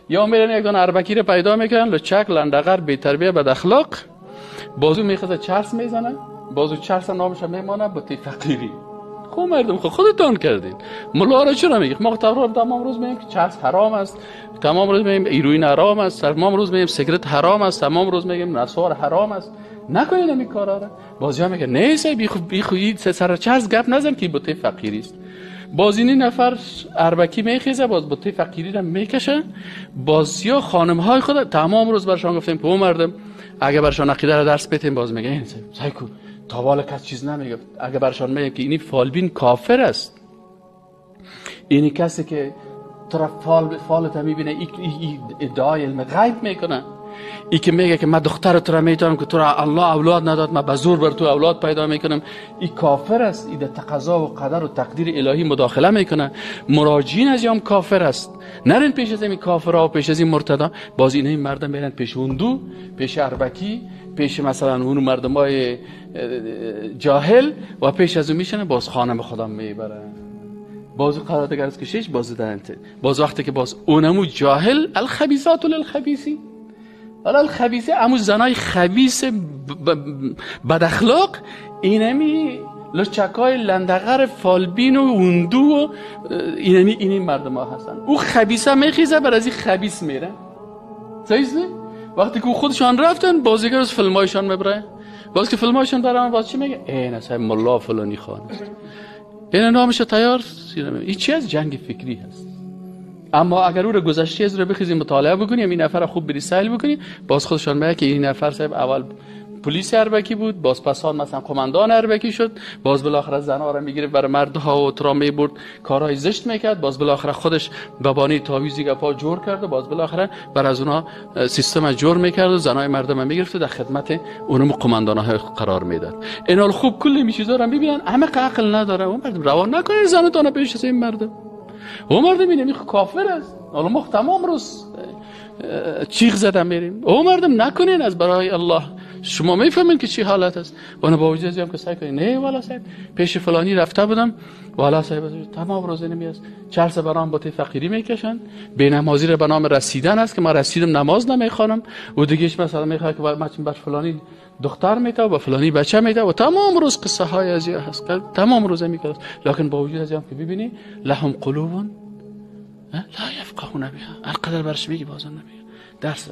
یا میرن یک دانه اربکی رو پیدا میکنن، لچک، لندغر، بی تربیه، بد اخلاق، بازو میخزه چرس میزنه، بازو چرس نامش میمانه بوته فقیری. خب مردم خودتان کردین. ملا را چرا میگی؟ ما تمام روز میگیم که چرس حرام است، تمام روز میگیم ایروین حرام است، تمام روز میگیم سیگرت حرام است، تمام روز میگیم نسوار حرام است. نکنید این کارا را. بازی میگه نه سی بیخویی سر چرس گپ نزن که بوته فقیری است. باز این نفر اربکی میخیزه، باز بوته فقیری را میکشه. باز یا خانم های خود تمام روز برشان گفتیم که مردم اگه برشان عقیده را درس بدیم، باز میگه این سعی کو تا بالا کس چیز نمیگه. اگه برشان میگه که اینی فالبین کافر است، اینی کسی که طرف فالت میبینه، ای ادعای علم غیب میکنه، ای که میگه که من دختر تو را میتونم که تو را الله اولاد نداد، من به زور بر تو اولاد پیدا میکنم، ای کافر است. ای در تقاضا و قدر و تقدیر الهی مداخله میکنه. مراجعین از یام کافر است. نرین پیش از این کافرها و پیش از این مرتدا. باز اینه این مردم میرن پیش هندو، پیش اربکی، پیش مثلا اون مردمای جاهل و پیش از اون میشنه، باز خانم خدا میبرن، باز قرار دیگر از کشش، باز دهنته، باز وقتی که باز اونمو جاهل الخبیثات للخبیثین، حالا الخبیثه امو زنای خبیث بد اخلاق، اینمی لچکای لندغر فالبین و هندو و اینمی این مردم ها هستن. او خبیثه میخیزه بر از این خبیث میره. صحیح نه؟ وقتی که خودشان رفتن بازیگر از فیلمایشان میبره، باز که فیلمایشان برام باز چی میگه؟ ای نه صاحب ملا فلانی خان است، این نامش تیار. این چی از جنگ فکری هست. اما اگر او رو گذشته از رو بخیزیم مطالعه بکنیم، این نفر خوب بری سیل بکنیم، باز خودشان میگه که این نفر صاحب اول پلیس اربکی بود، باز پسان مثلا قماندان اربکی شد، باز بالاخره زنها را میگرفت برای مردها و ترا میبرد، کارهای زشت میکرد، باز بالاخره خودش بابانی تعویضی گپا جور کرد و باز بالاخره بر از اونها سیستم جور میکرد و زنای مردم میگرفت و در خدمت اونم قماندان‌ها قرار میداد. اینا خوب کلی می چیزا را میبینن، همه عقل نداره. اون مردم روان نکنید زنتون پیش از این مردم. اون مردم اینه کافر است. حالا ما تمام روز چیغ زدن میریم. او مردم نکنین از برای الله. شما میفهمین که چی حالت است. و با وجود هم که سعی کنین نه والا صاحب پیش فلانی رفته بودم، والا صاحب تمام روز نمیاست، چرس برام با فقیری میکشن، به نمازی را به نام رسیدن است که ما رسیدم نماز نمیخوانم، و دیگهش مثلا میخواد که ما بر فلانی دختر میده و فلانی بچه میده و تمام روز قصه های از هست، تمام روز میکرد. لکن با وجود از هم که ببینی لهم قلوب لا یفقهون بها، هر قدر برش میگی بازم نمیگه درس.